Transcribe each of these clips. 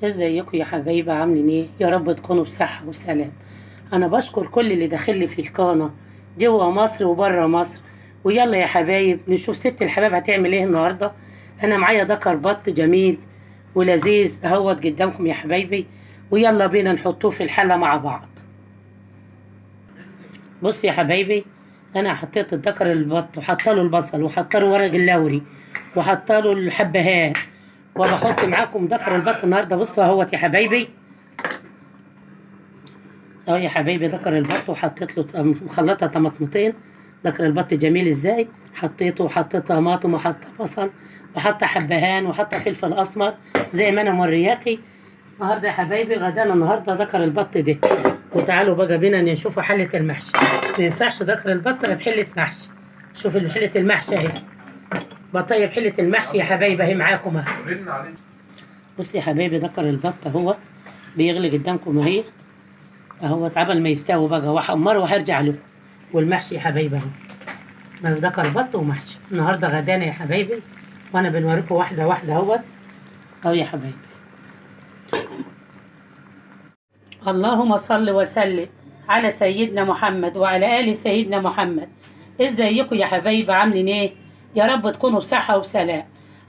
ازيكم يا حبايبي؟ عاملين ايه؟ يا رب تكونوا بصحة وسلام. انا بشكر كل اللي داخل لي في القناة جوه مصر وبره مصر. ويلا يا حبايب نشوف ست الحبايب هتعمل ايه النهارده. انا معايا دكر بط جميل ولذيذ اهوت قدامكم يا حبايبي، ويلا بينا نحطوه في الحلة مع بعض. بص يا حبايبي، انا حطيت الدكر البط وحطله البصل وحطله ورق اللوري وحطله الحبهان، وبحط معاكم دكر البط النهارده. بصوا اهوت يا حبايبي، اهو يا حبايبي دكر البط، وحطيت له مخلطه طماطمتين. دكر البط جميل ازاي، حطيته وحطيت طماطم وحطيت بصل وحط حبهان وحط فلفل اسمر زي ما انا مورياكي النهارده يا حبايبي. غدانا النهارده دكر البط ده. وتعالوا بقى بينا نشوفوا حله المحشي. ما ينفعش دكر البط غير بحله محشي. شوفوا حله المحشي اهي، بطيه بحله المحشي يا حبايبي اهي معاكم اهي. بصوا يا حبايبي دكر البط اهو بيغلي قدامكم اهي اهو، عبل ما يستوي بقى واحمره وهرجع له. والمحشي يا حبايبي اهو، دكر بط ومحشي النهارده غدانا يا حبايبي، وانا بنوريكم واحدة واحدة اهوت اهو يا حبايبي. اللهم صل وسلم على سيدنا محمد وعلى آل سيدنا محمد. ازيكم يا حبايبي؟ عاملين ايه؟ يا رب تكونوا بصحة وسلام.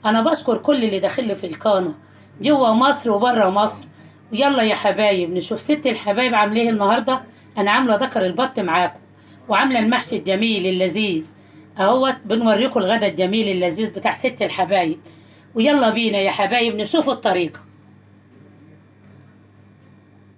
انا بشكر كل اللي داخل في القناة جوه مصر وبره مصر. ويلا يا حبايب نشوف ست الحبايب عامله ايه النهارده. انا عامله دكر البط معاكم وعامله المحشي الجميل اللذيذ اهوت، بنوريكم الغدا الجميل اللذيذ بتاع ست الحبايب. ويلا بينا يا حبايب نشوف الطريقة.